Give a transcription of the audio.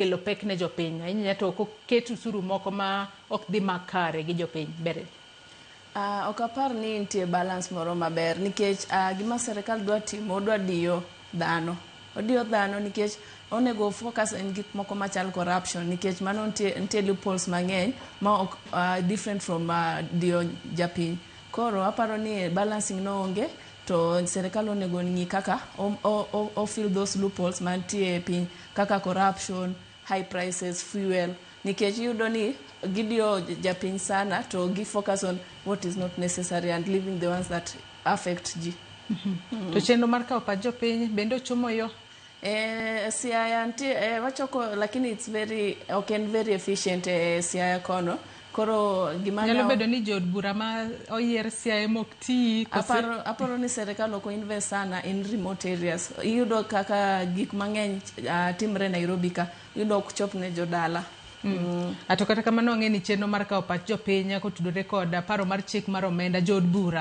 Kelo pek ne jopiny ahinya to ok oket usuru moko ma ok dhi makare gi jopiny ber. Ok apar ni nitie balance moro maber nikech gima sirikal dwa timo, odwa diyo dhano. Odiyo dhano nikech onego focus en gik moko machal corruption, nikech mano nitie loopholes mang'eny ma ok different from diyo japiny. Koro aparo ni balancing no onge, to sirikal onego ng'i kaka o fill those loopholes mantie e piny, kaka corruption, high prices, fuel, nikech iyudo ni gidiyo japiny sana to gi focus on what is not necessary and leaving the ones that affect ji. To chenro mar kawo pach jopiny bende ochomo yo? Siaya nitie, wachoko, lakini it's very ok en very efficient e Siaya kono. Koro gima nyalo bedo ni jood bura ma oyier Siaya mok tii kose? Aparo ni sirikal ok invest sana in remote areas. Iyudo kaka gik mang'eny timre Nairobi ka, iyudo ok chop ne jodala. Ato kata kamano, wang'e ni chenro mar kawo pach jopiny kotudore kod paro mar chik mar omenda jood bura